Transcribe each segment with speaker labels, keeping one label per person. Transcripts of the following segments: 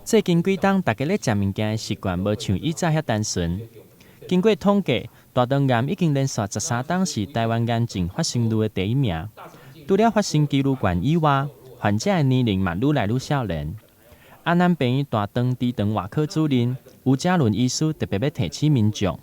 Speaker 1: 最近幾冬，大家咧食物件的習慣無像以前遐單純。經過統計，大腸癌已經連續13冬是台灣癌症發生率的第一名。除了發生幾率懸以外，患者的年齡嘛愈來愈少年。安南病院大腸直腸外科主任吳嘉倫醫師特別欲提醒民眾，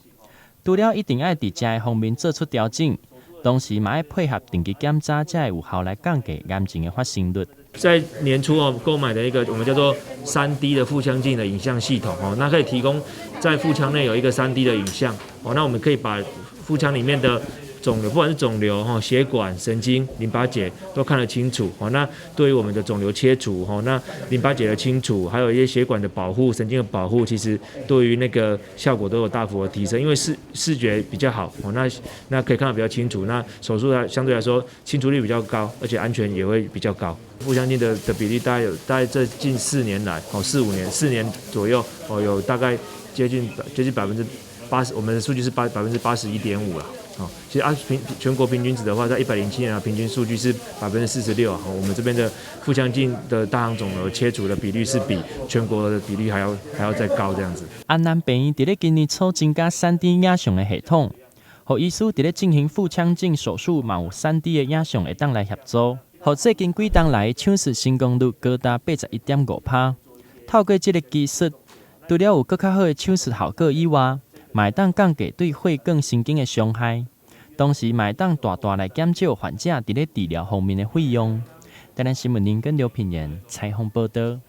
Speaker 1: 除了一定愛佇食的方面做出調整，同時嘛愛配合定期檢查，才會有效來降低癌症的發生率。
Speaker 2: 在年初哦，購買的一個我們叫做3D 的腹腔鏡的影像系統哦，那可以提供在腹腔內有一個3D 的影像哦，那我們可以把腹腔裡面的腫瘤，不管是腫瘤、哈血管、神經、淋巴結都看得清楚哦。那對於我們的腫瘤切除哈，那淋巴結的清除，還有一些血管的保護、神經的保護，其實對於那個效果都有大幅的提升。因為視覺比較好哦，那可以看得比較清楚，那手術相對來說清除率比較高，而且安全也會比較高。腹腔鏡的比例大概有大概這近4年來哦，四五年4年左右哦，有大概接近80%，我們的數據是81.5%了。哦，其實啊全國平均值的話，在107年啊，平均數據是46%。我們這邊的腹腔鏡的大腸腫瘤切除的比率是比全國的比率還要再高這樣子。
Speaker 1: 安南病院佇咧今年初增加3D 影像的系統，予醫師佇咧進行腹腔鏡手術，嘛有3D 的影像會當來協助。予最近幾冬來手術成功率高達81.5%。透過這个技術，除了有閣較好的手術效果以外，嘛會當降低對血管神經的傷害，同時嘛會當大大來減少患者佇咧治療方面的費用。台南新聞林跟劉品言採訪報導。